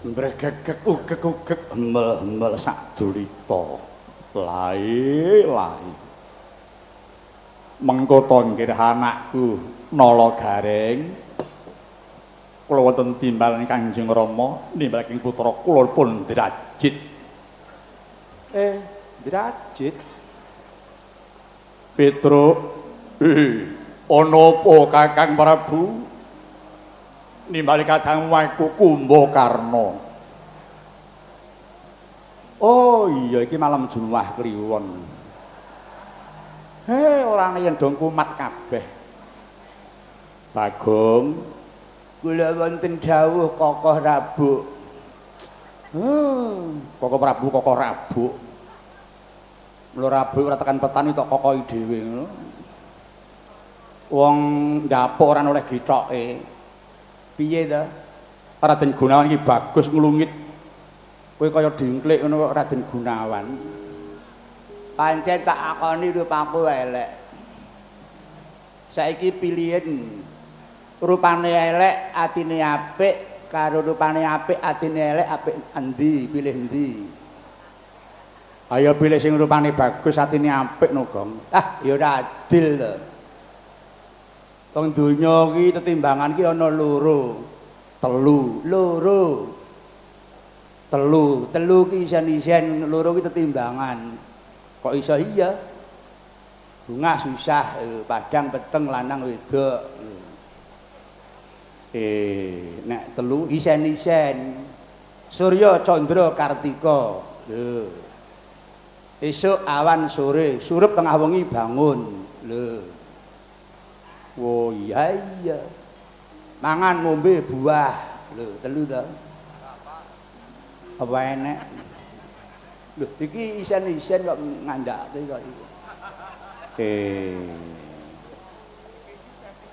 Mbregegek ugek-ugek hemel-hemel sak dulita. Lae lae. Mengko to nggih anakku Nala Gareng. Kula wonten timbalan Kanjeng Rama nimbalaken putra kula pun Drajit. Drajit. Petruk, ana apa Kakang Prabu? Nimbali kadang aku Kumbakarna. Oh iya iki malam Jumat Kliwon. He ora ana yen dong kumat kabeh. Bagong, kula wonten dawuh Kokoh Rabuk. Kokoh Prabu Kokoh Rabuk. Mula Rabuk ora tekan petani tok kokohi dhewe ngono. Wong ndapuk ora oleh githoke. Piye to? Raden Gunawan iki bagus nglungit. Kowe kaya dingklik ngono kok Raden Gunawan. Pancen tak akoni rupaku elek. Saiki pilihen rupane elek atine apik karo rupane apik atine elek apik endi? Pilih endi? Ayo pilih sing rupane bagus atine apik no, Gong. Ah, ya ora adil to. Wong donya iki tetimbangan ki ana loro, telu, loro. Telu, telu ki isen-isen, loro ki tetimbangan. Kok iso iya? Bunga susah, padang peteng lanang wedok. Nek telu isen-isen. Surya Candra Kartika. Lho. Esuk awan sore, surup tengah wengi bangun. Lho. Oh iya iya. Mangan ngombe buah. Lho, telu to. Apa enek? Lho, iki isen-isen kok ngandhake kok iki.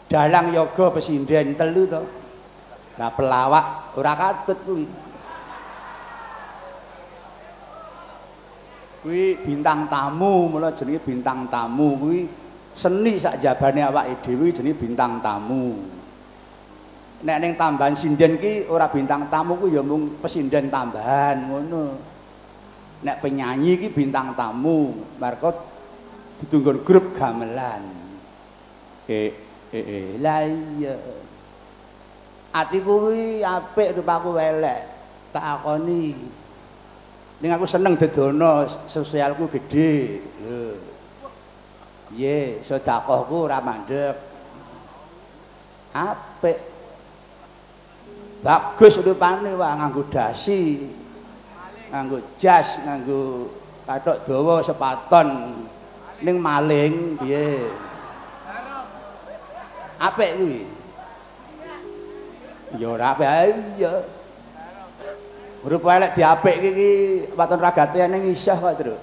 Dalang yoga pesinden telu to. Lah pelawak ora katut kuwi. Kuwi bintang tamu, mula jenenge bintang tamu kuwi. Seni sak jabane awake dhewe jenenge bintang tamu. Nek ning tambahan sinden ki ora bintang tamu kuwi ya mung pesinden tambahan ngono. Nek penyanyi ki bintang tamu, mergo ditunggon grup gamelan. Lah iya. Atiku kuwi apik rupaku elek, tak akoni. Ning aku seneng dedono sosialku gedhe. Lho. Piye, sedekahku ora mandek. Apik. Bagus rupane wah nganggo dasi. Nganggo jas, nganggo kathok dawa sepaton. Ning maling piye? Apik kuwi. Ya ora apik iya. Rupa elek diapikke iki waton ragate ning isah kok, Truk.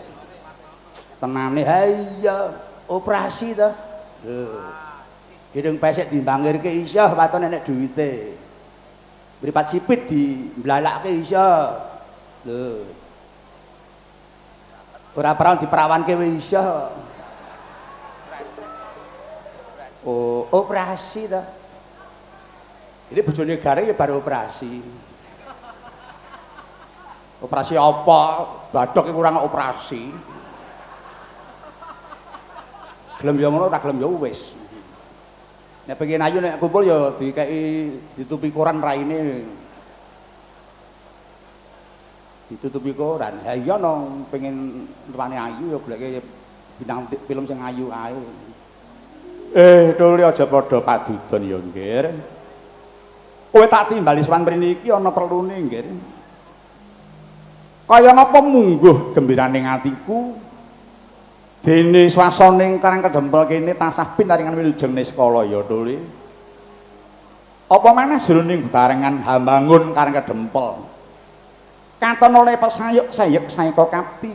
Tenane ha iya. Operasi to. Lho. Hidung pesek dimbangirke iso waton enek duwite. Mripat sipit dimblalake iso. Lho. Ora perawan diperawanke wis iso. Oh, operasi to. Ini bojone Gareng ya baru operasi. Operasi apa? Badok iku ora operasi. Gelem ya ngono, ora gelem ya wis. Nek pengen ayu nek kumpul ya dikeki ditutupi koran raine. Ditutupi koran. Ha iya no pengen rupane ayu ya goleke bintang film sing ayu ae. Tuli aja padha padudon ya, Nggir. Kowe tak timbali sowan mrene iki ana perlune, Nggir. Kaya ngapa mungguh gembirane atiku? Dene swasana ing Karang Kedempel kene tansah pinaringan wilujeng niskala ya, Tuli. Apa maneh jroning betarengan hambangun Karang Kedempel. Katon oleh pesayuk sayek saeka kapti.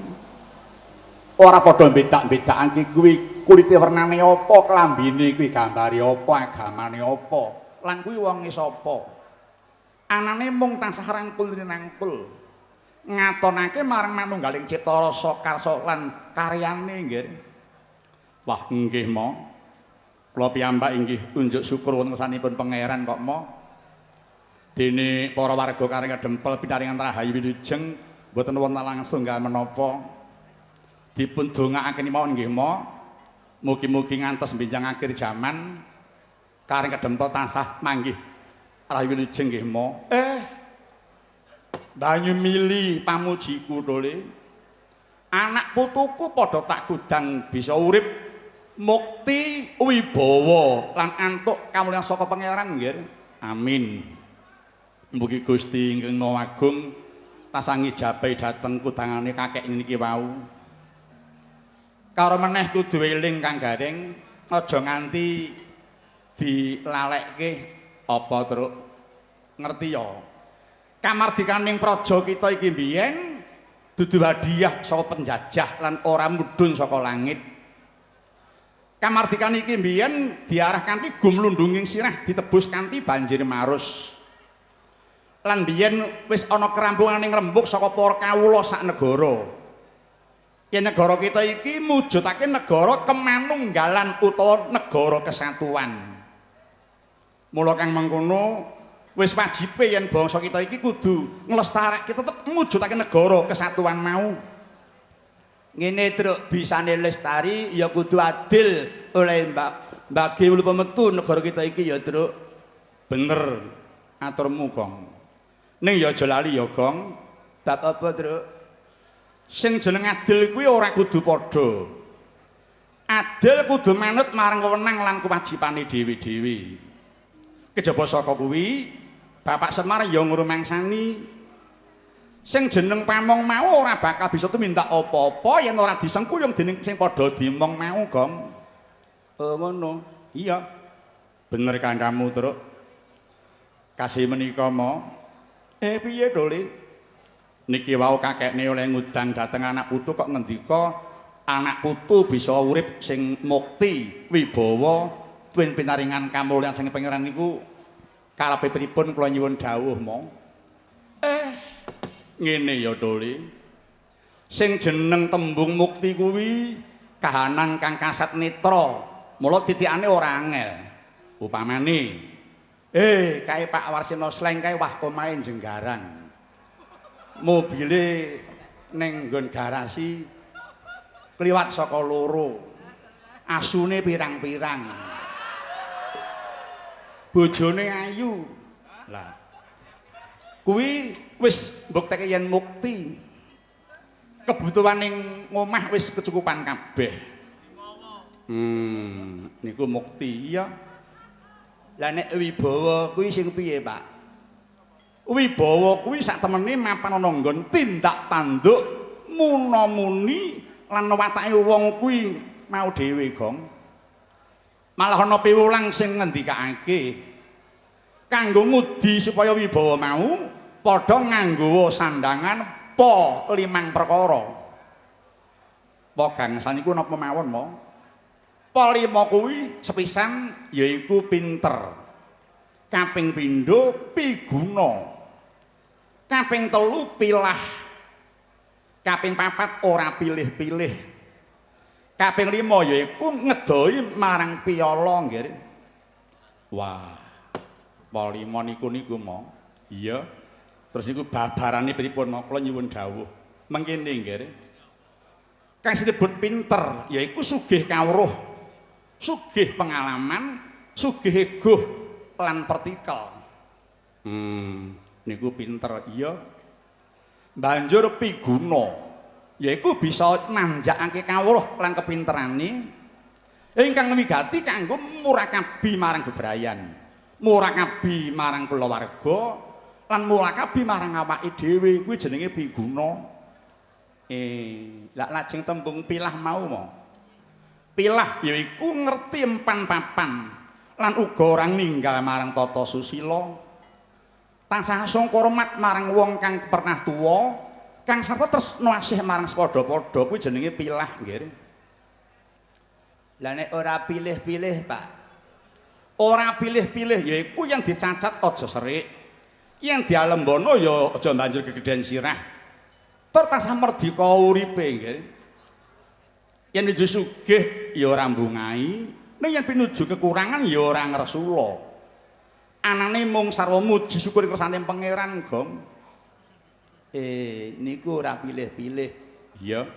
Ora padha bedak-bedakake kuwi kulite wernane apa, klambine kuwi gambare apa, agamane apa, lan kuwi wonge sapa. Anane mung tansah rangkul rinangkul. Ngatonake marang manunggaling cipta rasa karsa lan karyane, nggih. Wah, nggih, Ma. Kula piyambak inggih unjuk syukur wonten ngersanipun Pangeran kok, Ma. Dene para warga Karang Kedempel pinaringan rahayu wilujeng mboten wonten langsung tunggal menapa. Dipun dongaaken mawon nggih mo. Mugi-mugi ngantos benjang akhir jaman Karang Kedempel tansah manggih rahayu wilujeng nggih mo. Banyu mili pamujiku tole. Anak putuku padha tak gudang bisa urip mukti wibawa lan antuk kamulyan saka Pangeran nggih. Amin. Mugi Gusti ingkang Maha Agung tansah ngijabahi dhateng kudangane kakek niki wau. Karo meneh kudu eling Kang Gareng, aja nganti dilalekke apa truk. Ngerti ya? Kamardikaning praja kita iki mbiyen dudu hadiah saka penjajah lan ora mudhun saka langit. Kamardikan iki mbiyen diarah kanthi gumlundunging sirah ditebus kanthi banjir marus. Lan biyen wis ana kerampunganing rembug saka para kawula sak negara. Yen negara kita iki mujudake negara kemanunggalan utawa negara kesatuan. Mula kang mengkono wis wajibe yen bangsa kita iki kudu nglestareke tetep mujudake negara kesatuan mau. Ngene truk bisane lestari ya kudu adil oleh mbak wulu pemetu negara kita iki ya truk. Bener aturmu, Gong. Ning ya aja lali ya, Gong. Bab apa, Truk? Sing jeneng adil kuwi ora kudu padha. Adil kudu manut marang wewenang lan kewajibane dhewe-dhewe. Kejaba saka kuwi, Bapak Semar ya ngrumangsani sing jeneng pamong mau ora bakal bisa tumindak apa-apa yen ora disengkuyung dening sing padha dimong mau, Gong. Oh, ngono. Iya. Bener kandhamu, Truk. Kasih menika mo. Piye Doli? Niki wau kakekne oleh ngundang dhateng anak putu kok ngendika anak putu bisa urip sing mukti wibawa tuwin pinaringan kamulyan sing Pangeran niku karepe pripun kula nyuwun dawuh mo. Ngene ya Doli. Sing jeneng tembung mukti kuwi kahanan kang kasat netra. Mula titikane ora angel. Upamane kae Pak Warsino Sleng kae wah omahe jenggaran. Mobile ning nggon garasi kliwat saka loro. Asune pirang-pirang. Bojone ayu. Lah. Kuwi wis mbukteke yen mukti. Kebutuhan ning omah wis kecukupan kabeh. Niku mukti ya. Lah nek wibawa kuwi sing piye, Pak? Wibawa kuwi sak temene mapan ana nggon tindak tanduk muna-muni lan watake wong kuwi mau dhewe, Gong. Malah ana piwulang sing ngendikake kanggo ngudi supaya wibawa mau padha nganggo sandangan pa limang perkara. Pa gangsa niku napa mawon, mo? Pa lima kuwi sepisan yaiku pinter. Kaping pindho piguna. Kaping telu pilah. Kaping papat ora pilih-pilih. Kaping lima yaiku ngedohi marang piyala nggih. Wah. Pa lima niku niku mo. Iya. Terus niku babarane pripun mo? Kula nyuwun dawuh. Mengkene nggih. Kang sinebut pinter yaiku sugih kawruh, sugih pengalaman, sugih eguh lan pertikel. Niku pinter iya. Banjur piguna yaiku bisa nanjakake kawruh lan kepinterane ingkang wigati kanggo murakabi marang bebrayan, murakabi marang kulawarga lan murakabi marang awake dhewe kuwi jenenge piguna. Lak lajeng tembung pilah mau mo. Pilah yaiku ngerti empan papan lan uga ora ninggal marang tata susila. Tansah sangka hormat marang wong kang pernah tuwa, kang sarta tresna asih marang sepadha-padha kuwi jenenge pilah nggih. Lah nek ora pilih-pilih, Pak. Ora pilih-pilih yaiku yang dicacat aja serik. Yang dialembono ya aja banjur gegedhen sirah. Tur tansah merdika uripe nggih. Yen nuju sugih ya ora mbungahi, ning yen pinuju kekurangan ya ora ngresula. Anane mung sarwa muji syukur kersane Pangeran, Gong. Niku ora pilih-pilih. Iya.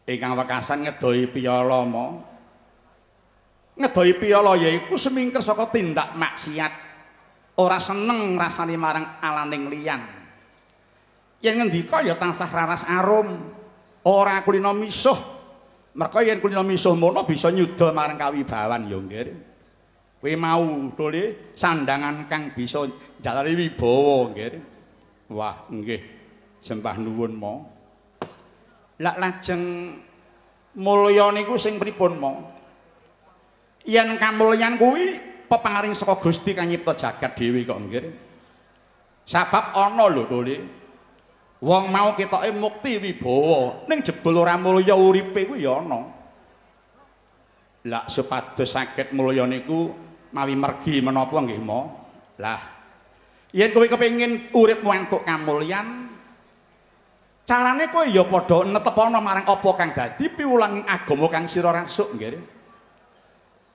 Ingkang wekasan ngedohi piyala mo. Ngedohi piyala yaiku semingkir saka tindak maksiat. Ora seneng ngrasani marang alaning liyan. Yen ngendika ya tansah raras arum, ora kulina misuh. Merga yen kulina misuh mono bisa nyuda marang kawibawan ya nggih. Kowe mau tole sandangan kang bisa njalari wibawa nggih. Wah, nggih. Sembah nuwun mo. Lak lajeng mulya niku sing pripun mo? Yen kamulyan kuwi peparing saka Gusti kang nyipta jagat dhewe kok nggih. Sabab ana lho tole. Wong mau ketoke mukti wibawa, ning jebul ora mulya uripe kuwi ya ana. Lah supados saged mulya niku mawi mergi menapa nggih mo? Lah yen kowe kepengin urip wantuk kamulyan, carane kowe ya padha netepana marang apa kang dadi piwulanging agama kang sira rasuk nggih.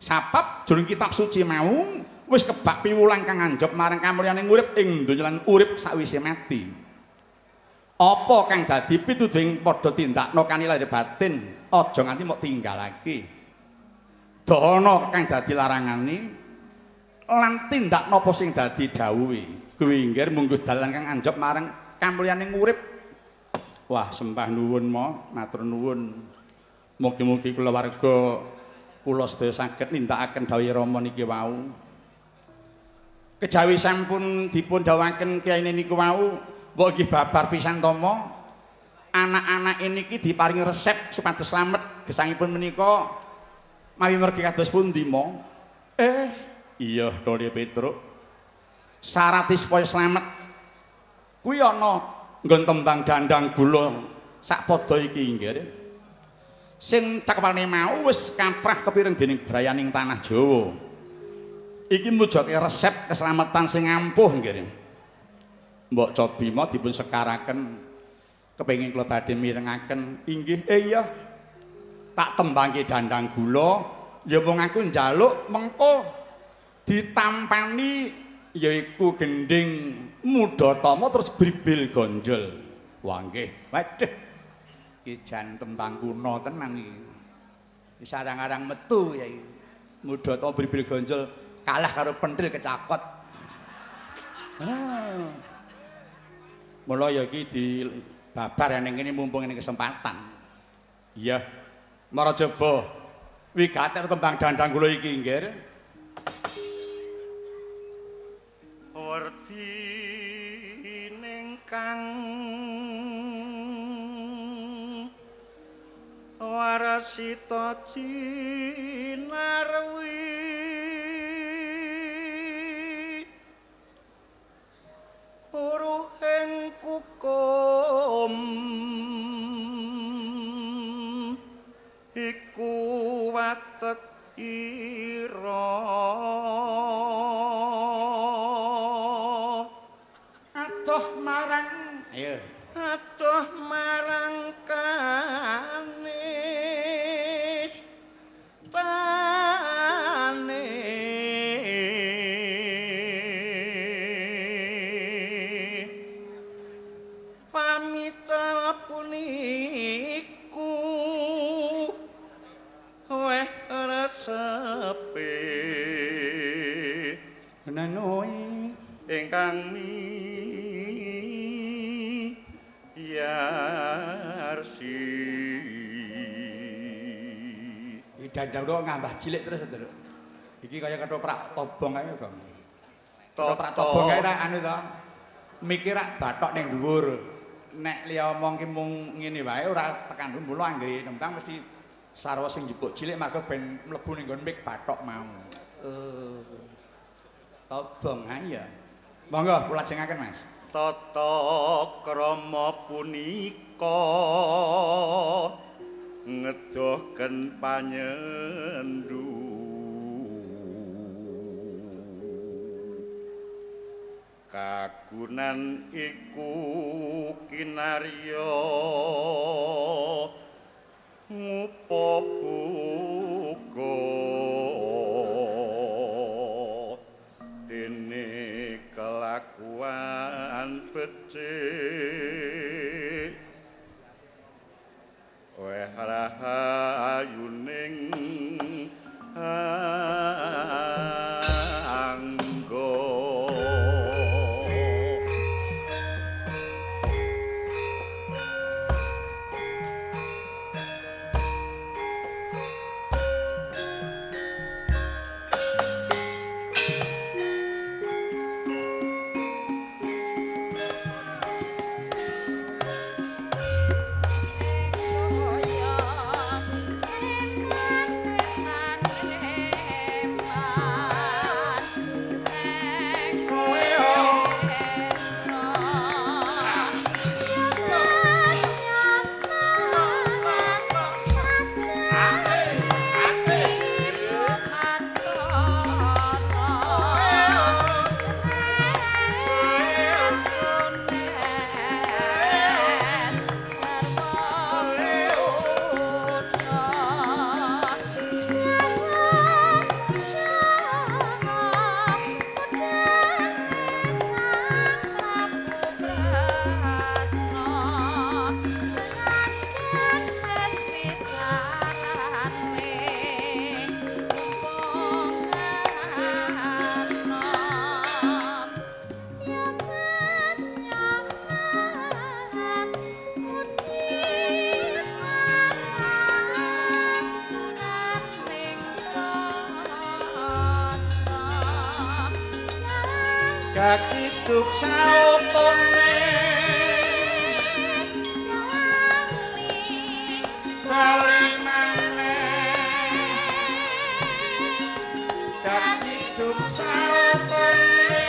Sabab jroning kitab suci mau wis kebak piwulang kang anjog marang kamulyaning urip ing donya lan urip sakwise mati. Apa kang dadi pituduhing padha tindakna kanthi lahir batin, aja nganti mok tinggalake. Dahana kang dadi larangane lan tindakna apa sing dadi dawuhe. Kuwi nggih mungguh dalan kang anjog marang kamulyaning urip. Wah, sembah nuwun mo, matur nuwun. Mugi-mugi kulawarga kula sedaya saged nindakaken dawuh Rama niki wau. Kejawi sampun dipun dawuhaken kiyaine niku wau, mbok nggih babar pisan to mo. Anak-anak niki diparingi resep supados slamet gesangipun menika mawi mergi kados pundi mo? Iya Dole Petruk. Syarate supaya slamet kuwi ana nggon tembang dandang gula sak padha iki nggih. Sing cakepane mau wis kaprah kepireng dening brayaning tanah Jawa. Iki mujudake resep keselamatan sing ampuh nggih. Mbok cobi mo dipun sekaraken kepengin kula badhe mirengaken inggih iya. Tak tembangke dandang gula ya wong aku njaluk mengko ditampani yaiku gendhing Mudhatama terus bribil gonjol. Wah nggih. Waduh. Iki jan tembang kuno tenan iki. Wis arang-arang metu ya iki. Mudhatama bribil gonjol kalah karo pentil kecakot. Ah. Mula ya iki dibabar ning kene mumpung ini kesempatan. Iya. Marajaba wigati tembang dandang gula iki nggih. Werdi ning kang warasita cinarwi puruhing kukum iku watet ira adoh marang ayo adoh marang kanis tane pamita puniku weh resepe nenui ingkang miyarsi. Iki dandang kok ngambah cilik terus, Nduk. Iki kaya ketoprak tobong ae, Bang. Ketoprak tobong ae rak anu to. Mikir rak bathok ning dhuwur. Nek liya omong ki mung ngene wae ora tekan dhuwur, mula anggere nembang mesti sarwa sing njupuk cilik marga ben mlebu ning nggon mik bathok mau. Tobong ae ya. Monggo kula lajengaken, Mas. Tata krama punika ngedohken panyendu kagunan iku kinarya ngupabuka den Kelakuan becik weh rahayuning anggo. Kakiduk sautone bali maneh, kakiduk sautone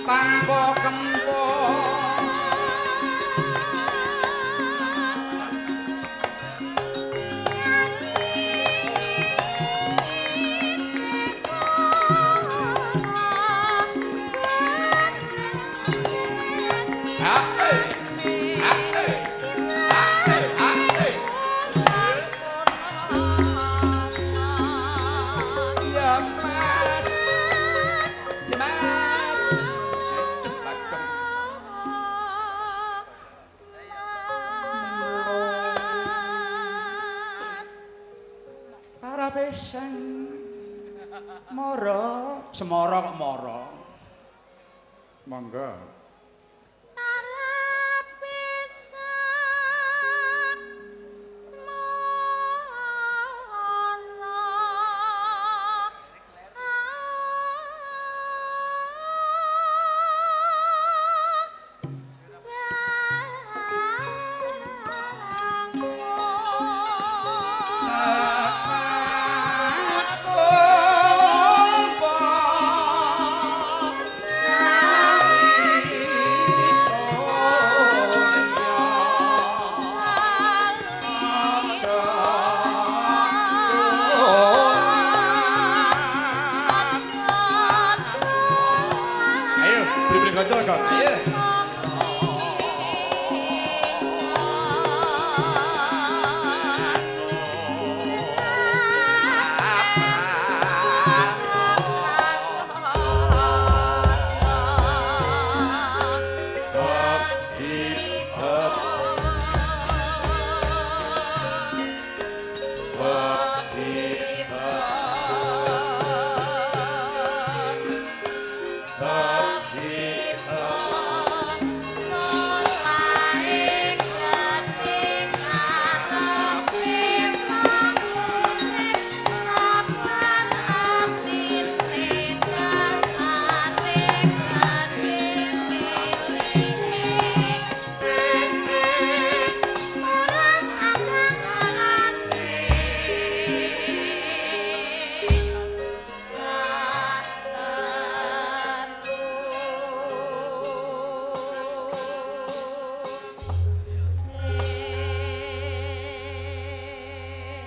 tanpa kempo. Semara kok mara. Monggo.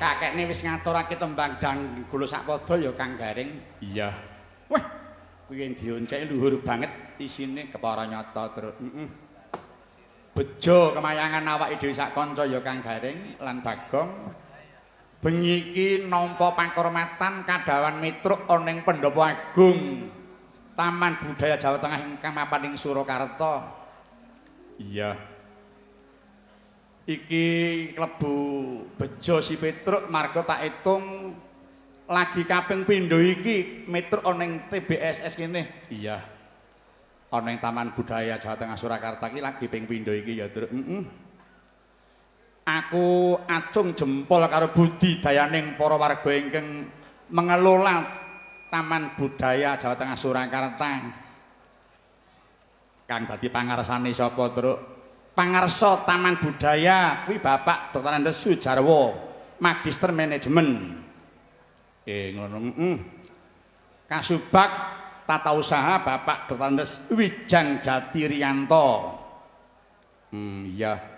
Kakekne wis ngaturake tembang dan gula sakpada ya Kang Gareng. Iya. Wah, kuwi dionceki luhur banget isine kepara nyata terus. Heeh. Bejo kemayangan awake dhewe sak kanca ya Kang Gareng lan Bagong. Bengi iki nampa pakurmatan kadhawan mitruk ana ing Pendopo Agung Taman Budaya Jawa Tengah ingkang mapan ing Surakarta. Iya. Iki klebu bejo si Petruk marga tak etung lagi kaping pindho iki mitruk ana ing TBSS kene. Iya. Ana ing Taman Budaya Jawa Tengah Surakarta iki lagi ping pindho iki ya, Truk. Heeh. Aku acung jempol karo budi dayaning para warga ingkang mengelola Taman Budaya Jawa Tengah Surakarta. Kang dadi pangarsane sapa, Truk? Pangarsa Taman Budaya kuwi Bapak Dr. Andes Sujarwo, Magister Manajemen. Ngono, heeh. Kasubag Tata Usaha Bapak Dr. Andes Wijang Jatirianto. Iya.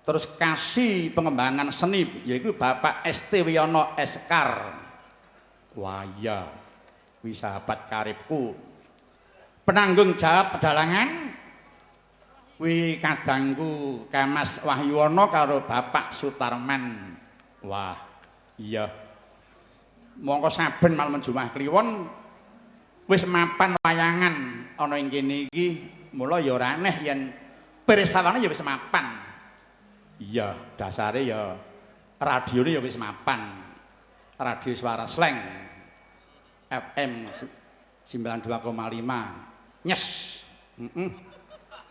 Terus kasih pengembangan seni yaiku Bapak ST Wiyono Eskar. Wah iya, kuwi sahabat karibku. Penanggung jawab pedalangan kuwi kadangku Kamas Wahyuwono karo Bapak Sutarman. Wah, iya. Mongko saben malem Jumat Kliwon wis mapan wayangan ana ing kene iki, mula ya ora aneh yen pirsawane ya wis mapan. Iya, dasare ya radione ya wis mapan. Radio Suara Slank FM 92,5. Nyes. Heeh.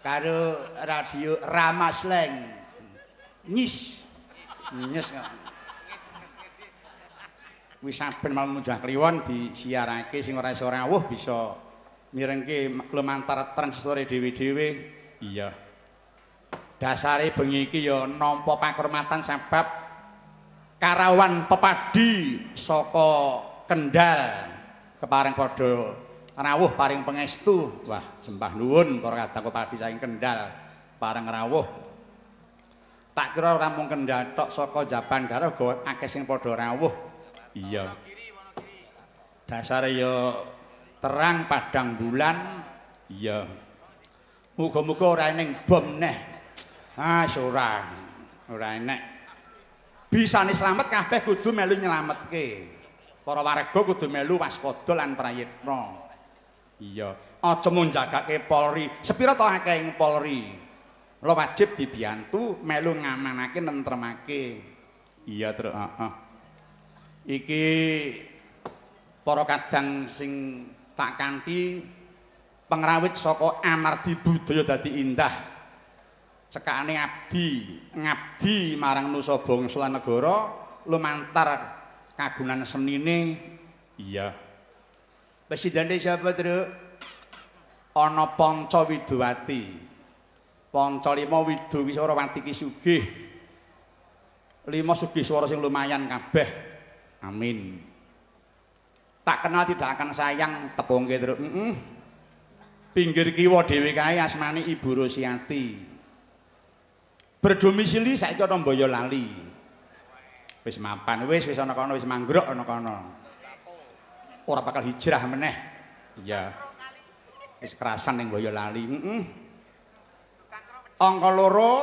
Karo radio Rama Slank. Nyis. Nyes. Wis saben malem Jumat Kliwon disiarake sing ora iso rawuh bisa mirengke lumantar transistore dhewe-dhewe. Iya. Dasare bengi iki ya nampa pakurmatan sebab karawan pepadi saka Kendal kepareng padha rawuh paring pangestu. Wah, sembah nuwun para kadang pepadi saking Kendal pareng rawuh. Tak kira ora mung Kendal tok, saka Japan uga akeh sing padha rawuh. Iya. Dasare ya terang padang bulan. Iya. Muga-muga ora eneng bom neh. Ah, ora. Ora enek. Bisane slamet kabeh kudu melu nyelametke. Para warga kudu melu waspada lan prayitna. Iya, aja mung jagake Polri. Sepira to akeh ing Polri? Mula wajib dibiyantu melu ngamanake nentremake. Iya, Truk, heeh. Iki para kadang sing tak kanthi pengrawit saka amardi budaya dadi indah. Cekakane abdi, ngabdi marang nusa bangsa lan negara lumantar kagunan senine. Iya. Presidene sapa, Truk? Ana Panca Widowati. Panca lima widu Wiswarawati ki sugih. Lima sugih swara sing lumayan kabeh. Amin. Tak kenal tidak akan sayang tepungke, Truk. Heeh. Pinggir kiwa dhewe kae asmane Ibu Rosiati. Berdomisili saiki ana Boyolali. Wis mapan, wis wis ana kono, wis manggrok ana kono. Ora bakal hijrah meneh. Iya. Wis kerasan ning Boyolali. Heeh. Angka loro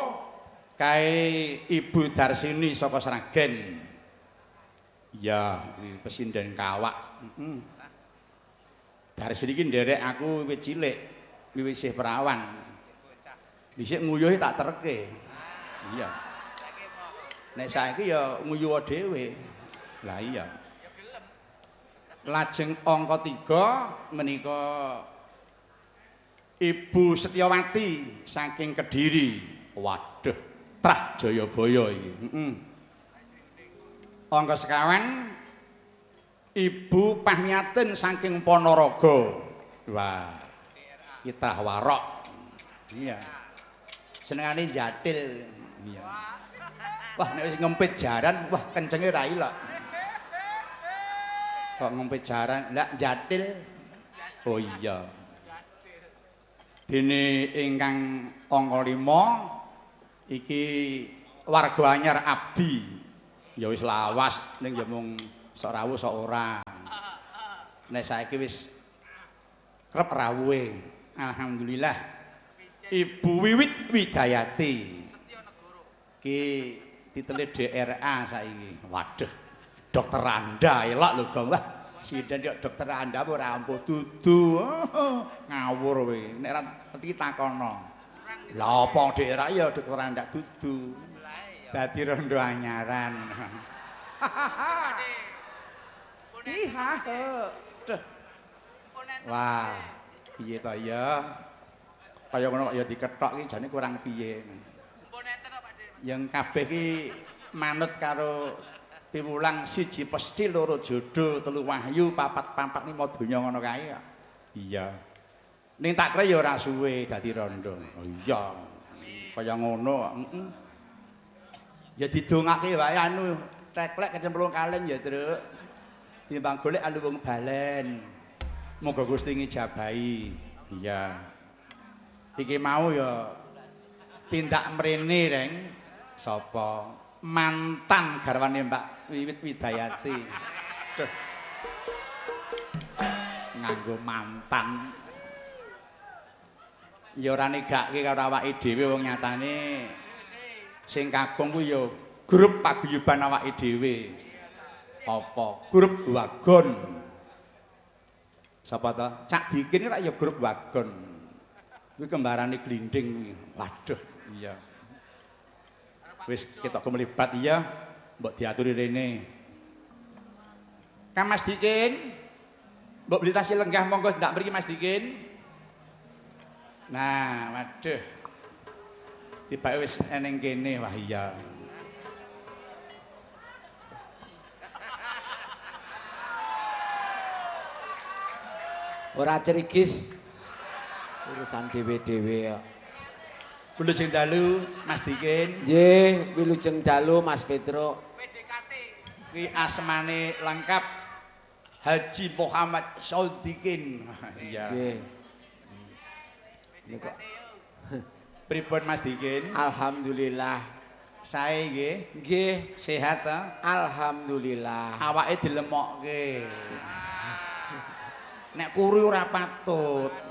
kae Ibu Darsini saka Sragen. Iya, iki pesinden kawak. Heeh. Darsini iki nderek aku wis cilik, wis isih perawan. Dhisik nguyuhi tak terke. Iya. Nek saiki ya nguyuh dhewe. Lah iya. Lajeng angka 3 menika Ibu Setiawati saking Kediri. Waduh, trah Jayabaya iki. Heeh. Angka sekawan Ibu Pahmiatin saking Ponorogo. Wah. Iki trah warok. Iya. Senengane jatil. Iya. Wah, nek wis ngempit jaran, wah kencenge ra ilok. Kok ngempit jaran? Lah jatil. Oh iya. Dene ingkang angka 5 iki warga anyar abdi. Ya wis lawas ning ya mung sok rawuh sok ora. Nek saiki wis kerep rawuhe. Alhamdulillah. Ibu Wiwit Widayati. Ki titele DRA saiki. Waduh. Dokter Anda elok lho, Gong. Wah, sinden yo dokter Anda ora ampuh dudu. Ngawur kowe. Nek ora ngerti takono. Lah apa dhek ra ya dokter Anda dudu. Dadi rondo anyaran. Ihah. Duh. Wah, piye to ya? Kaya ngono kok ya dikethok iki jane kurang piye. Yang kabeh iki manut karo piwulang siji pesthi loro jodoh telu wahyu papat papat lima donya ngono kae ya. Iya. Ning tak kira ya ora suwe dadi rondo. Oh iya. Kaya ngono kok. Heeh. Ya didongake wae anu teklek kecemplung kaleng ya, Truk. Timbang golek anu wong balen. Moga Gusti ngijabahi. Iya. Iki mau ya tindak mrene, Reng. Sapa? Mantan garwane Mbak Wiwit Widayati. Duh. Nganggo mantan. Ya ora negake karo awake dhewe wong nyatane sing kakung kuwi ya grup paguyuban awake dhewe. Apa? Grup wagon. Sapa ta? Cak Dikin ora ya grup wagon. Kuwi kembarane glinding kuwi. Waduh, iya. Wis ketok kemlibat iya, mbok diaturi rene. Kang Mas Dikin, mbok beli tas lenggah monggo ndak mriki Mas Dikin. Nah, waduh. Tibake wis eneng kene, wah iya. Ora cerigis. Urusan dhewe-dhewe kok. Wilujeng dalu Mas Dikin. Nggih, wilujeng dalu Mas Petruk. PDKT. Ki asmane lengkap Haji Muhammad Shodikin. Iya. Nggih. Niku pripun Mas Dikin? Alhamdulillah. Sae nggih. Nggih, sehat ta? Alhamdulillah. Awake dilemokke. Nek kuru ora patut.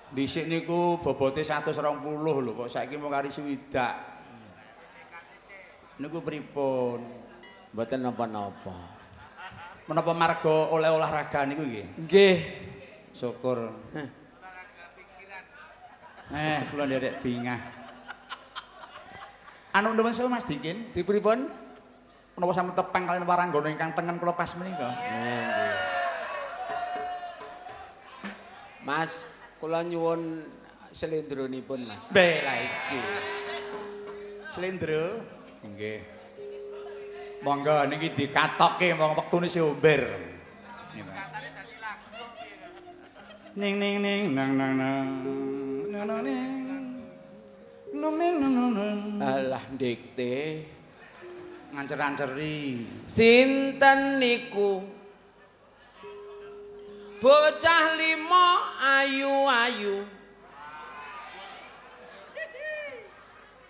Dhisik niku bobote 120 lho kok saiki mung kari swidak. Niku pripun? Mboten napa-napa. Menapa marga oleh olahraga niku nggih? Nggih. Syukur. Kula nderek bingah. Anu nuwun sewu Mas Dikin. Dipripun? Menapa sampun tepang kaliyan waranggana ingkang tengen kula pas menika? Nggih. Mas, kula nyuwun slendronipun, Mas. Be lah iki. Slendro? Nggih. Monggo niki dikatokke wong wektune isih omber. Ning ning ning nang nang nang nang ning. Nang ning nang nang. Alah ndikte ngancer-anceri. Sinten niku? Bocah lima ayu-ayu.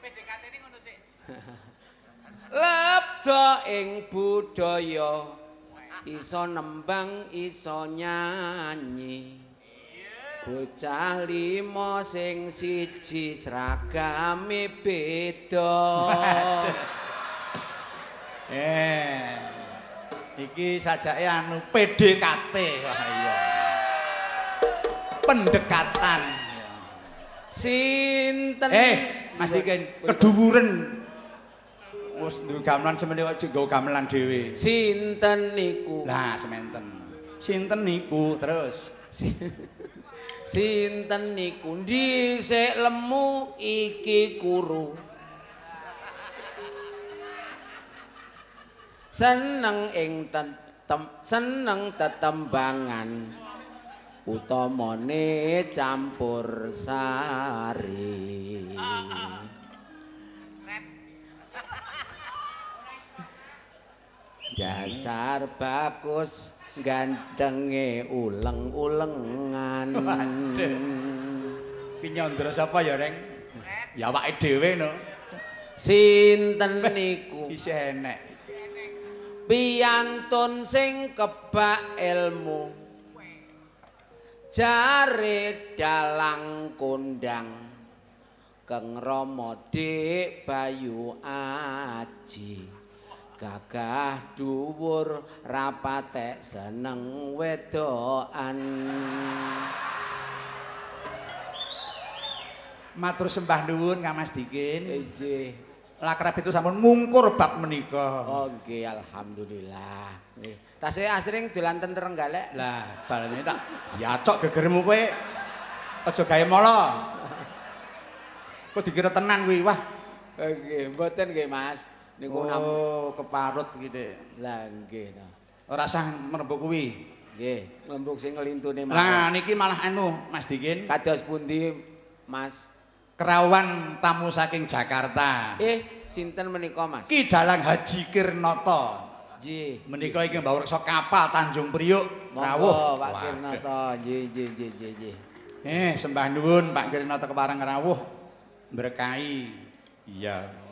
PDKT ini ngono sik. Lebda ing budaya, iso nembang iso nyanyi. Bocah lima sing siji seragame beda. Iki sajake anu PDKT. Wah iya. Pendekatan. Sinten? Mas Dikin, keduwuren. Wis duwe gamelan semene kok nggawa gamelan dhewe. Sinten niku? Lah sementen. Sinten niku terus? Sinten niku dhisik lemu iki kuru. Seneng ing seneng tetembangan utamane campur sari. Dasar bagus gandenge uleng-ulengan. Waduh. Ki nyandra sapa ya, Reng? Ya awake dhewe no. Sinten niku? Isih enek. Piyantun sing kebak ilmu. Jare dalang kondang. Keng Rama Dik Bayu Aji. Gagah dhuwur rapatek seneng wedokan. Matur sembah nuwun Kang Mas Dikin. Inggih. Lakrab itu sampun mungkur bab menika. Oh nggih, alhamdulillah. Nggih. Tasih asring dolan ten Trenggalek. Lah, balene tak diacok gegermu kowe. Aja gawe mala. Kok dikira tenan kuwi, wah. Nggih, mboten nggih Mas. Niku oh, keparut iki, Dik. Lah nggih ta. Ora usah mrembug kuwi. Nggih, nglembug sing nglintune mawon. Lah niki malah anu Mas Dikin. Kados pundi Mas? Kerawan tamu saking Jakarta. Sinten menika Mas? Ki Dalang Haji Kirnata. Nggih. Menika iki mbawa reksa kapal Tanjung Priuk. Rawuh Pak Kirnata. Nggih, nggih, nggih, nggih. Sembah nuwun Pak Kirnata kepareng rawuh berkahi. Iya.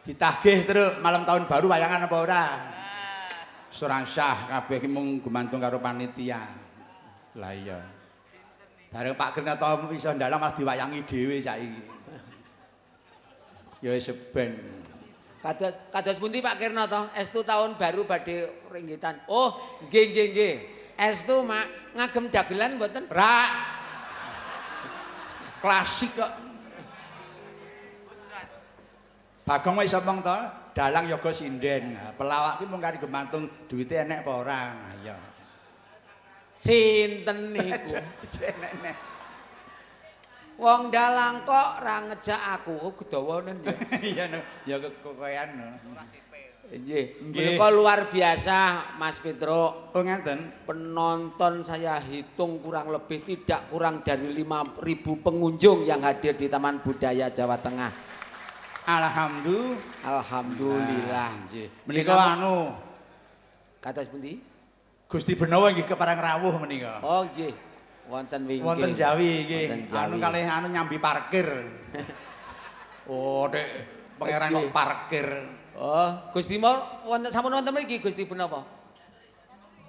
Ditagih terus malam tahun baru wayangan apa ora? Suransah kabeh iki mung gumantung karo panitia. Lah iya. Bareng Pak Kirnata iso ndalang malah diwayangi dhewe saiki. Ya wis ben. Kados pundi Pak Kirnata? Estu tahun baru badhe ringgitan. Oh, nggih nggih nggih. Estu Mak, ngagem dagelan mboten? Ra. Klasik kok. Bagong wis omong to, dalang yoga sinden. Pelawak ki mung kari gumantung duwite enek apa ora. Iya. Sinten niku? Enek. Wong dalang kok ra ngejak aku. Oh, kedawanen ya. Iya no, ya kekokean no. Nggih. Menika luar biasa Mas Petruk. Oh ngaten. Penonton saya hitung kurang lebih tidak kurang dari 5.000 pengunjung yang hadir di Taman Budaya Jawa Tengah. Alhamdulillah. Alhamdulillah. Nggih. Menika anu kados pundi? Gusti Benawa nggih kepareng rawuh menika. Oh nggih. Wonten wingking. Wonten Jawi nggih. Anu kalih anu nyambi parkir. Oh, Dek, pangeran kok parkir. Oh, Gusti mau wonten sampun wonten mriki Gusti punapa?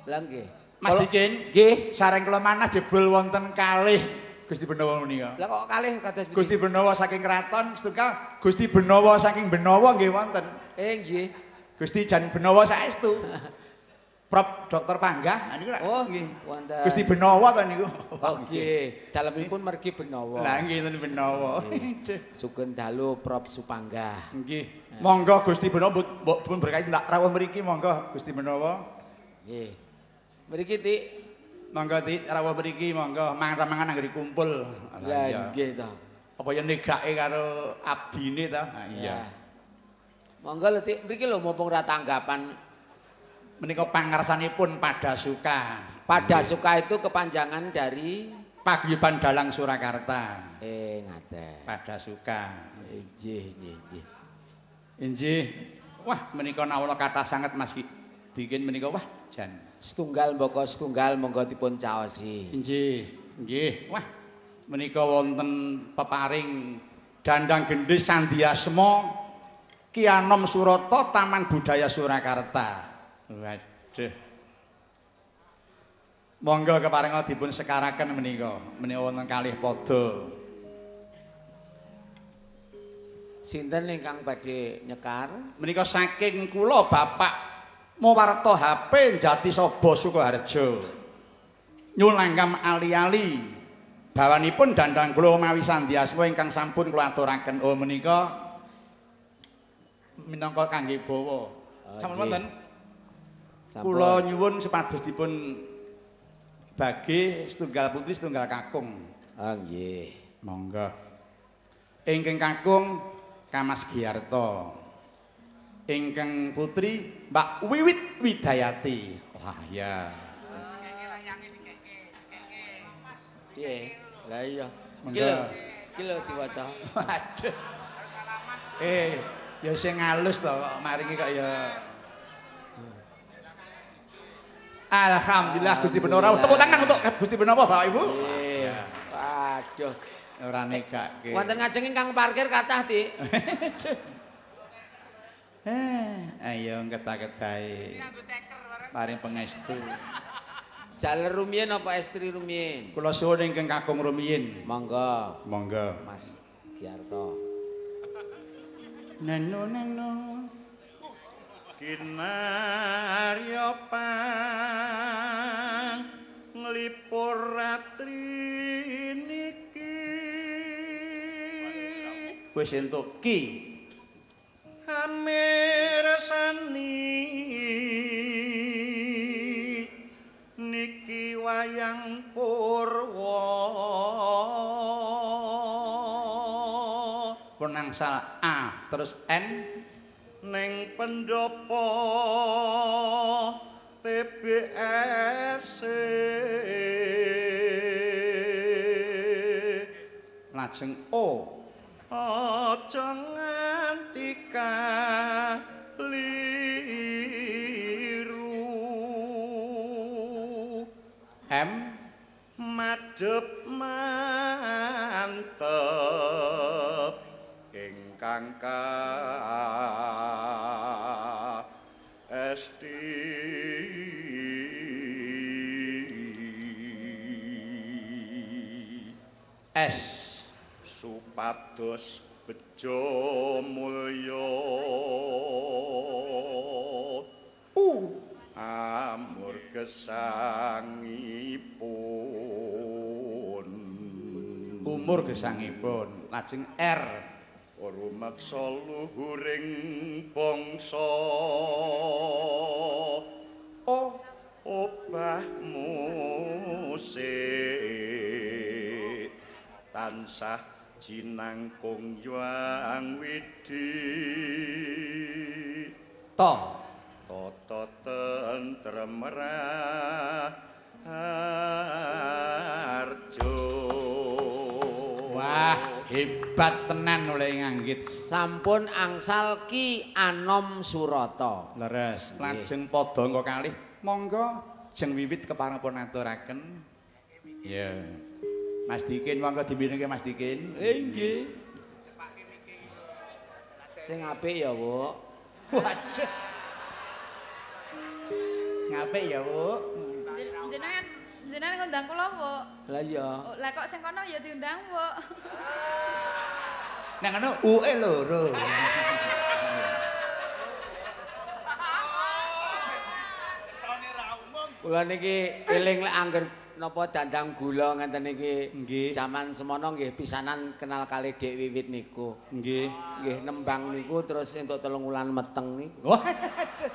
Lah nggih. Mas Dikin, nggih, sareng kula manah jebul wonten kalih Gusti Benawa menika. Lah kok kalih kados pundi? Gusti Benawa saking kraton setunggal, Gusti Benawa saking Benawa nggih wonten. Nggih. Gusti Jan Benawa saestu. Prof Dr. Panggah niku oh, nggih. Wonten. Gusti Benawa ta niku. Oh nggih, dalemipun mergi Benawa. Lah nggih ten Benawa. Sugeng dalu Prof Supanggah. Nggih. Monggo Gusti Benawa mbok dipun berkahi ndak rawuh mriki monggo Gusti Benawa. Nggih. Mriki Tik. Monggo Tik rawuh mriki monggo mangan-mangan anggere kumpul. Lah nggih ta. Apa ya negake karo abdine ta? Ha iya. Monggo lho Tik, mriki lho mumpung ra tanggapan. Menika pangarsanipun Padasuka. Padasuka itu kepanjangan dari Paguyuban Dalang Surakarta. Ngaten. Padasuka. Nggih, nggih, nggih. Inggih. Wah, menika nawala kathah sanget Mas Dikin menika wah jan. Setunggal mbaka setunggal monggo dipun caosi. Inggih, nggih. Wah, menika wonten peparing Dandang Gendhis Sandiasma Ki Anom Surata Taman Budaya Surakarta. Waduh. Monggo keparenga dipun sekaraken menika. Menika wonten kalih pada. Sinten ingkang badhe nyekar? Menika saking kula Bapak Muwarto HP Jatisaba Sukoharjo. Nyulanggam ali-ali. Bawanipun dandang kula mawi Sandiasma ingkang sampun kula aturaken. Oh menika minangka kangge bawa. Sampun wonten. Kula nyuwun supados dipun bagi setunggal putri setunggal kakung. Ah nggih. Monggo. Ingkang kakung Kamas Giarto. Ingkang putri Mbak Wiwit Widayati. Wah iya. Piye? Lah iya. Iki lho, iki lho diwaca. Waduh. Ya sing halus to kok maringi kok ya. Alhamdulillah Gusti Benawa. Tepuk tangan untuk Gusti Benawa Bapak Ibu. Nggih. Waduh, ora negake. Wonten ngajeng ingkang parkir kathah, Dik. Ayo ketak-ketahe. Paring pangestu. Jaler rumiyin apa estri rumiyin? Kula suwun ingkang kakung rumiyin. Monggo. Monggo. Mas Giarto. Neno neno. Kinarya pang nglipur ratri niki Wis entuk ki. Amirsani niki wayang purwa Pun angsal A terus N ning pendopo TBS lajeng O. Aja nganti kaliru M madhep mantep ingkang kaesti. S Supados bejo mulya U amur gesangipun. Umur gesangipun. Lajeng R Rumeksa luhuring bangsa O obah musik tansah jinangkung Hyang Widhi To tata tentrem raharja. Wah, hebat tenan oleh nganggit. Sampun angsal Ki Anom Surata. Leres. Lajeng padha angka kalih, monggo jeng wiwit kepareng pun aturaken. Iya. Mas Dikin monggo dimirengke Mas Dikin. Nggih. Sing apik ya, Bu. Waduh. Ngapik ya, Bu. Jenengan jenengan ngundang kula, Bu. Lah iya. Oh, lah kok sing kono ya diundang, Bu. Nang ngono UE loro. Kula niki eling lek angger napa dandang gula ngenten niki. Nggih. Jaman semono nggih pisanan kenal kali Dik Wiwit niku. Nggih. Nggih nembang niku terus entuk 3 wulan meteng niku. Waduh.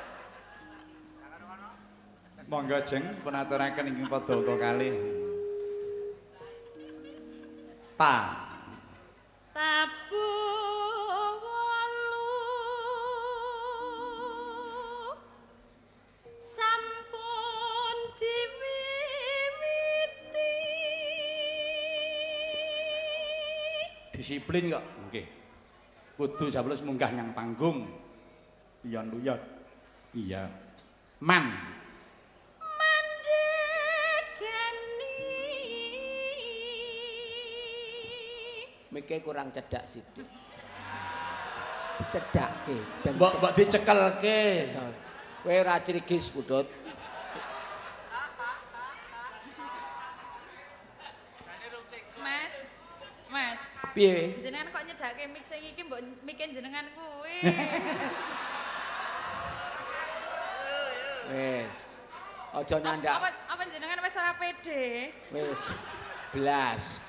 Monggo jeng pun aturaken ingkang padha angka kalih. Ta. Tabu wolu sampun diwiwiti. Disiplin kok. Nggih. Kudu jables munggah nyang panggung. Luyon-luyon. Iya. Man. Mandegani. Mike kurang cedhak sithik. Dicedhakke ben Mbok mbok dicekelke. Kowe ora crigis putut. Mas. Mas, Piye? jenengan kok nyedhake mik sing iki mbok mike jenengan kuwi. Wis. Aja nyandak. Apa jenengan wis ora pede? Wis. Blas.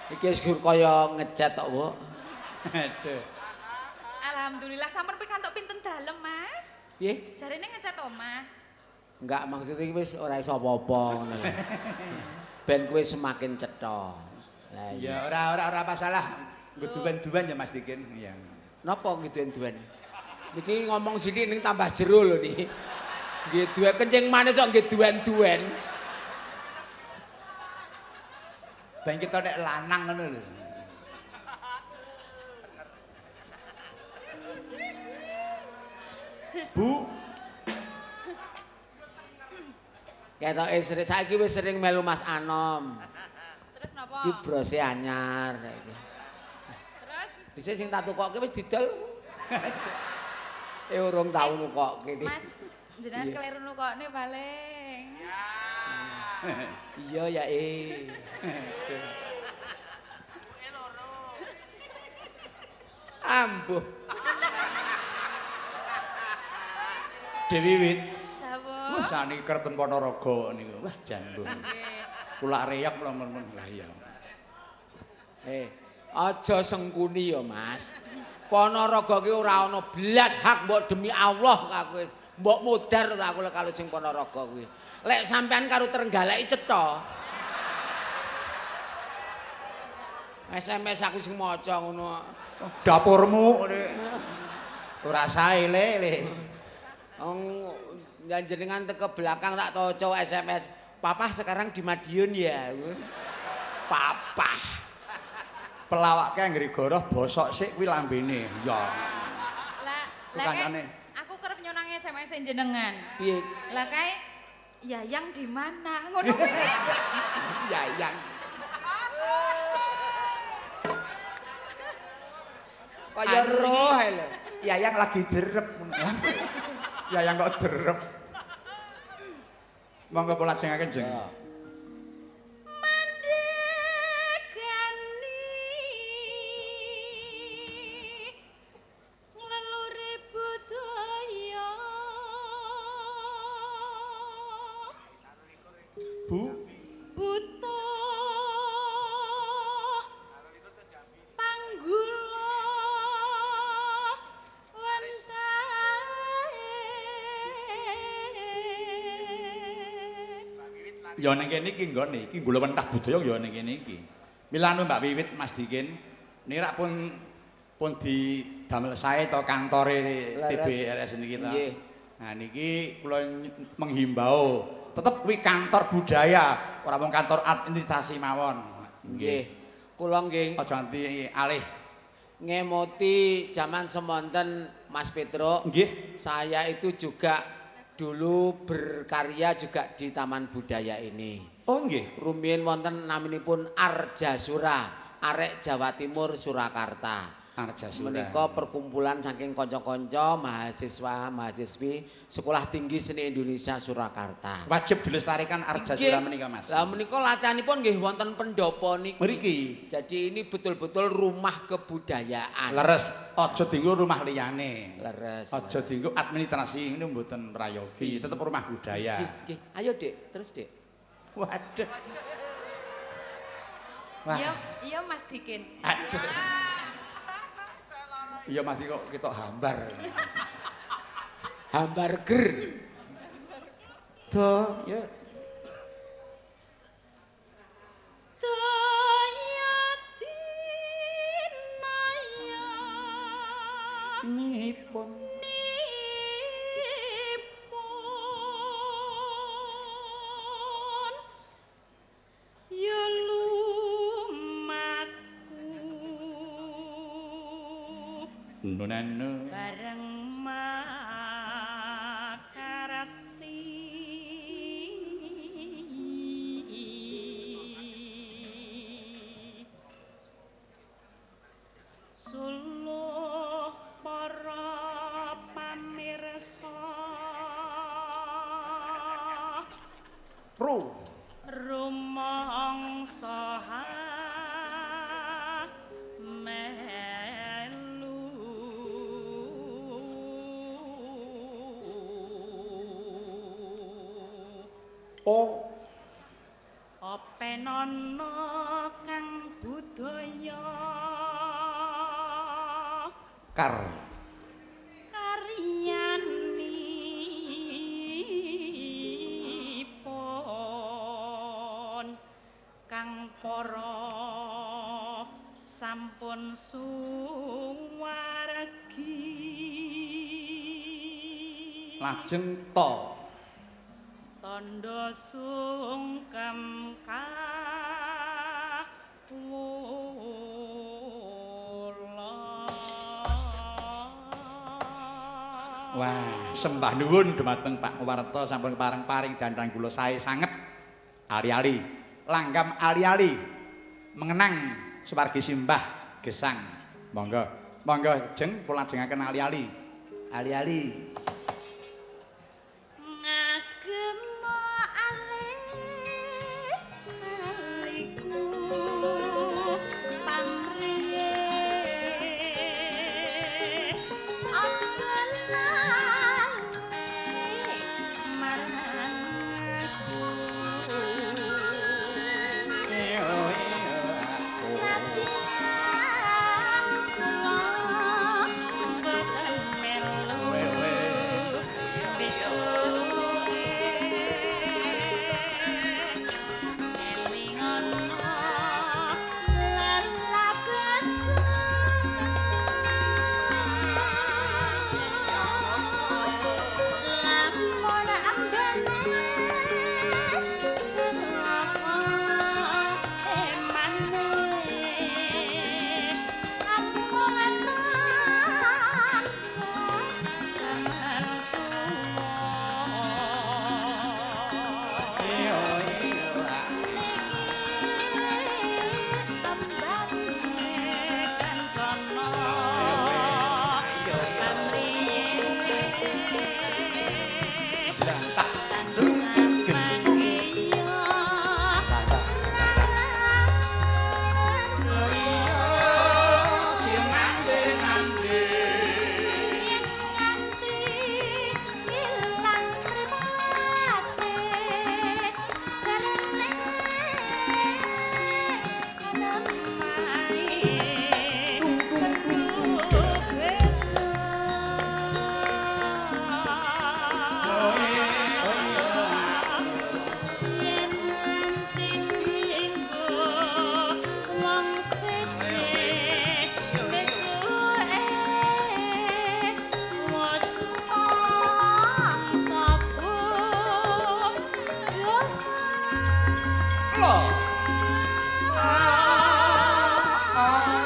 Iki wis gur kaya ngecat tok, Bu. Aduh. Alhamdulillah sampun pikantuk pinten dalem, Mas? Piye? Jarene ngecat omah. Enggak, maksudnya iki wis ora iso apa-apa ngono lho. Ben kowe semakin cetha. Lah iya. Ya ora ora ora masalah. Nggo duwen-duwen ya Mas Dikin. Iya. Napa nggih duwen? Niki ngomong sithik ning tambah jero lho niki. Nggih duwen kencing manis kok nggih duwen-duwen. Ben kita nek lanang ngono lho. Bu, Ketoke sering saiki wis sering melu Mas Anom. Terus napa? Iki brose anyar saiki. Terus Dhisik sing tak tukokke wis didol. Eh urung tau nukokke iki. Mas, jenengan Iya. keliru nukokne paling. Iya ya eh. Ambuh. Dewi Wit. Dawuh. Wah, saniki kerten Ponorogo niku. Wah, jambung. Kula reyak kula men lah iya. Aja sengkuni ya, Mas. Ponorogo ki ora ana blas hak mbok demi Allah aku wis. Mbok modar ta aku lek karo sing Ponorogo kuwi. Lek sampean karo Trenggalek cetha. SMS aku sing maca ngono. Dapurmu ngene. Ora sae le le. Wong jenengan teko belakang tak toco SMS. Papa sekarang di Madiun ya. Papa. Pelawake anggere goroh bosok sik kuwi lambene. Ya. Lah, lah Kancane. Aku kerep nyonang SMS jenengan. Piye? Lah kae Yayang di mana? Ngono kuwi. Yayang. Kaya roh ae lho. Yayang lagi derep. Yayang kok derep. Monggo kula lajengaken, Jeng. Mandegani nglelure budaya. Bu, Buta panggula wentahe. Ya ning kene iki nggone iki gula mentah budaya ya ning kene iki. Milano Mbak Wiwit Mas Dikin niki rak pun didamel sae to kantore TBRS niki ta. Nggih. Nah niki kula menghimbau tetep kuwi kantor budaya, ora mung kantor administrasi mawon. Nggih. Kula nggih Aja nganti alih. ngemoti jaman semonten Mas Petruk. Nggih. Saya itu juga dulu berkarya juga di Taman Budaya ini. Oh nggih. Rumiyin wonten naminipun Arjasura, Arek Jawa Timur Surakarta. Arjasura. Menika perkumpulan saking kanca-kanca mahasiswa mahasiswi Sekolah Tinggi Seni Indonesia Surakarta. Wajib dilestarikan Arjasura menika Mas. Lah menika latihanipun nggih wonten pendopo niki. Mriki. Jadi ini betul-betul rumah kebudayaan. Leres, aja dienggo rumah liyane. Leres. Aja dienggo administrasi ini mboten prayogi, tetep rumah budaya. Nggih, nggih. Ayo Dik, terus Dik. Waduh. Wah. Iya, iya Mas Dikin. Aduh. Iya Mas kok ketok hambar. Hambar ger. Do, ya. Daya dinaya Nipun nipun ya lumaku nunanu bareng makarati suluh para pamirsa ru rumangsa melu o openana kang budaya kar karyanipun kang para sampun suwargi lajeng to tandha sungkem kawula. Wah, sembah nuwun dumateng Pak Warta sampun pareng-paring dandang kula sae sanget. Ali-ali, langgam ali-ali mengenang suwargi simbah gesang. Monggo, monggo jeng kula lajengaken ali-ali. Ali-ali. Ngagem alih aliku pamrih aja lali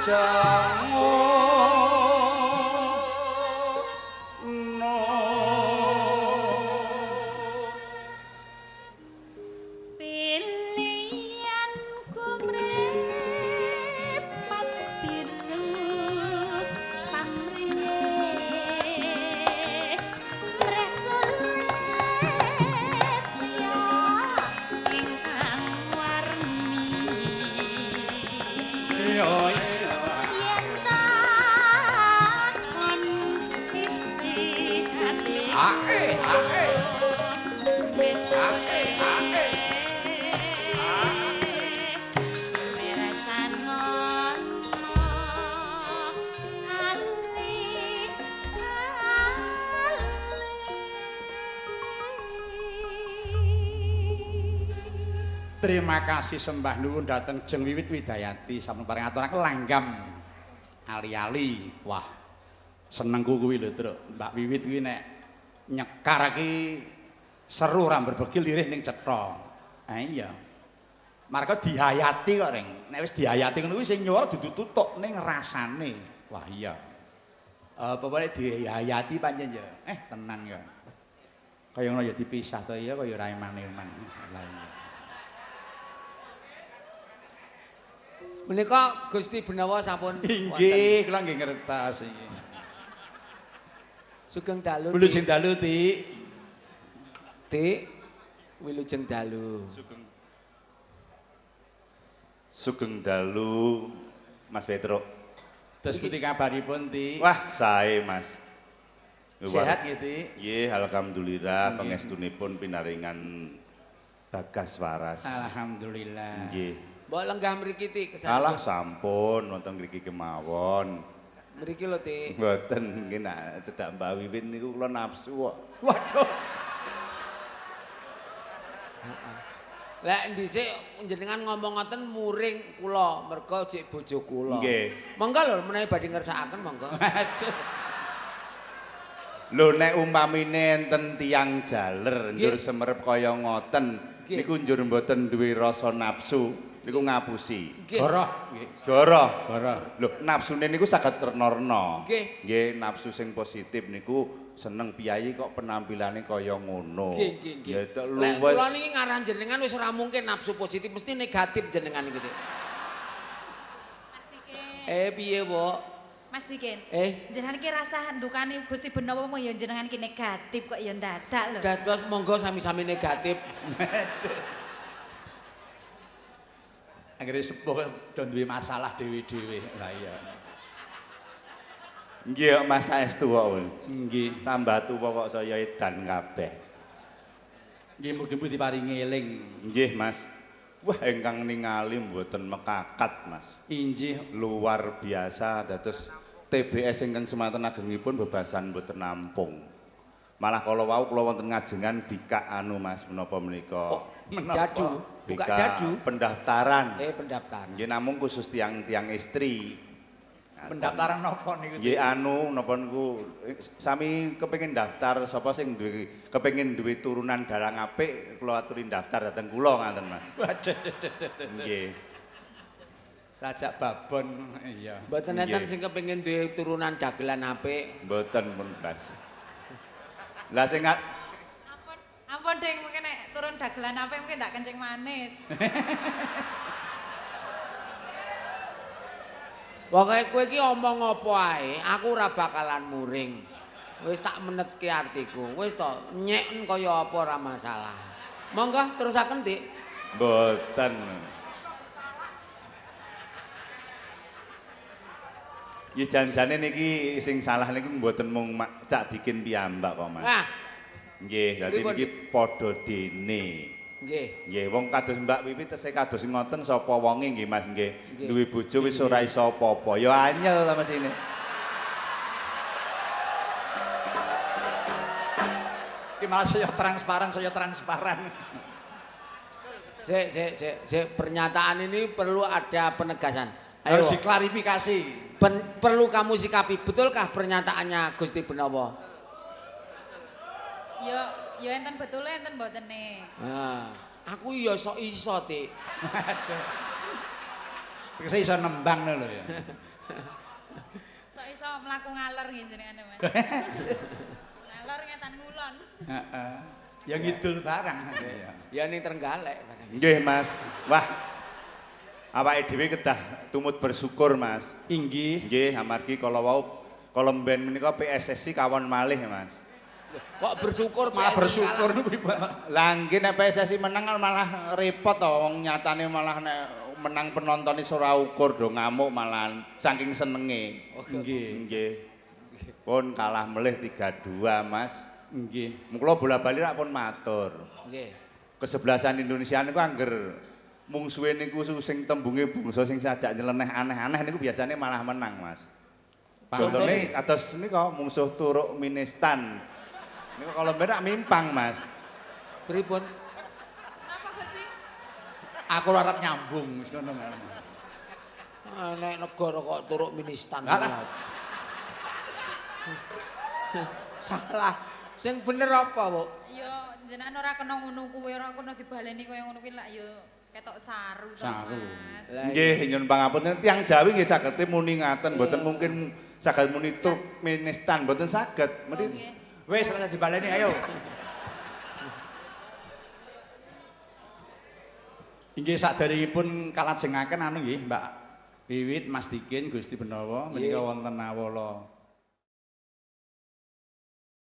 Aja ngono. Pilihanku mripat biru pamriye Resulestya ingkang warni yen takon isi ati Ae, ae. wis Ae, ae. Terima kasih sembah nuwun dhateng Jeng Wiwit Widayati sampun paring aturaken langgam ali-ali. Wah, senengku kuwi lho, Truk. Mbak Wiwit kuwi nek nyekar iki seru ora berbegi lirih ning cetha. Ha iya. Marga dihayati kok, Reng. Nek wis dihayati ngono kuwi sing nyuwara dudu tutuk ning rasane. Wah iya. Pokoke dihayati pancen ya. Tenan ya. Kaya ngono ya dipisah to ya kaya ora eman-eman. Lah iya. Menika Gusti Benawa sampun Inggih, kula nggih ngertos iki. Sugeng dalu. Wilujeng dalu, Tik. Tik. Wilujeng dalu. Sugeng dalu Mas Petro. Terus pundi kabaripun, Tik? Wah, sae Mas. Sehat nggih, Tik? Nggih, alhamdulillah pangestunipun pinaringan bagas waras. Alhamdulillah. Nggih. Mbok lenggah mriki, Tik, kesana. Alah sampun wonten mriki kemawon. Mriki lho, Tik. Mboten nggih nak cedhak Mbak Wiwit niku kula nafsu kok. Waduh. Lek dhisik jenengan ngomong ngoten muring kula mergo jek bojo kula. Nggih. Monggo lho menawi badhe ngersakaken monggo. Waduh. Lho nek umpamine enten tiyang jaler Nggih. njur semerep kaya ngoten Nggih. niku njur mboten duwe rasa nafsu niku ngapusi. Nggih. Goroh nggih. Goroh. Goroh. Lho nafsune niku saged rena-rena. Nggih. Nggih, nafsu sing positif niku seneng piyayi kok penampilane kaya ngono. Nggih, nggih, nggih. Ya tek Lek luwes. kula niki ngarah jenengan wis ora mungkin nafsu positif, mesti negatif jenengan iki, Tik. Mas Dikin. Piye, Mbok? Mas Dikin. Eh, Jenengan ki rasah ndukani Gusti Benawa mung ya jenengan ki negatif kok ya ndadak lho. dados monggo sami-sami negatif. Anggere sepuh do duwe masalah dhewe-dhewe. Lah iya. Nggih Mas saestu kok. Nggih. Tambah tuwa kok saya edan kabeh. Nggih mugi-mugi diparingi eling. Nggih, Mas. Wah, ingkang ningali mboten mekakat, Mas. Injih Luar biasa dados TBS ingkang semanten agengipun bebasan mboten nampung. Malah kala wau kula wonten ngajengan bikak anu Mas menapa menika? Oh, jadu, buka Bikak jadu. Pendaftaran. Pendaftaran. Nggih namung khusus tiang-tiang istri. Pendaftaran napa niku? Nggih anu napa niku sami kepengin daftar sapa sing duwe kepengin duwe turunan dalang apik kula aturi daftar dhateng kula ngaten Mas. Waduh. Nggih. Rajak babon iya. Mboten enten Nggih. sing kepengin duwe turunan dagelan apik. Mboten pun Mas. Lah sing Ampun, ampun ding mungkin nek turun dagelan apik mungkin ndak kencing manis. Pokoke kowe iki omong apa ae, aku ora bakalan muring. Wis tak menetke artiku. Wis to, nyeken kaya apa ora masalah. Monggo terusaken, Dik. mboten. Ya janjane niki sing salah niku mboten mung Cak Dikin piyambak kok Mas. Nah, Nggih, dadi Pripun, niki padha dene. nggih. Nggih, wong kados Mbak Wiwit tesih kados ngoten sapa wonge nggih Mas nggih. Nggih. Duwe bojo wis ora iso apa-apa. Ya anyel ta mestine. Iki malah saya transparan, saya transparan. Sik, sik, sik, sik, pernyataan ini perlu ada penegasan. Ayo. Harus diklarifikasi. Perlu kamu sikapi. Betulkah pernyataannya Gusti Benowo? Yo, yo enten betule enten mbotene. Nah, aku ya sok iso, Tik. Tegese iso nembang lho ya. Sok iso mlaku ngalor nggih jenengane, Mas. Ngalor ngetan ngulon. Heeh. Ya ngidul barang. Ya ning Trenggalek barang. Nggih, Mas. Wah. Awake dhewe kedah tumut bersyukur, Mas. Inggih. Nggih, amargi kala wau kala mben menika PSSI kawon malih, Mas. Kok bersyukur Malah PSSI bersyukur kalah? pripun? Lah nggih nek PSSI menang kan malah repot to wong nyatane malah nek menang penontone ora ukur do ngamuk malahan saking senenge. Oh, Nggih. Nggih. Pun kalah melih 3-2, Mas. Nggih. Mula bola-bali rak pun matur. Nggih. Kesebelasan Indonesia niku angger mungsuhe niku sing tembunge bangsa sing sajak nyeleneh aneh-aneh niku biasanya malah menang, Mas. Contone kados nika mungsuh Turkmenistan. Niku kalau ben rak mimpang, Mas. Pripun? Napa Gusti? Aku ora arep nyambung wis ngono. Ah, nek negara kok Turkmenistan. Alah. Salah. Sing bener apa, Bu? Ya jenengan ora kena ngono kuwi, ora kena dibaleni kaya ngono kuwi lak ya ketok saru to, Saru. Mas. Lah, Nggih, nyuwun pangapunten tiyang Jawi nggih saged muni ngaten, mboten mungkin saged muni Turkmenistan, mboten saged. Mesti Oh, nggih. Wis ora dibaleni ayo. Inggih saderengipun kalajengaken anu nggih Mbak Wiwit, Mas Dikin, Gusti Benawa menika wonten awala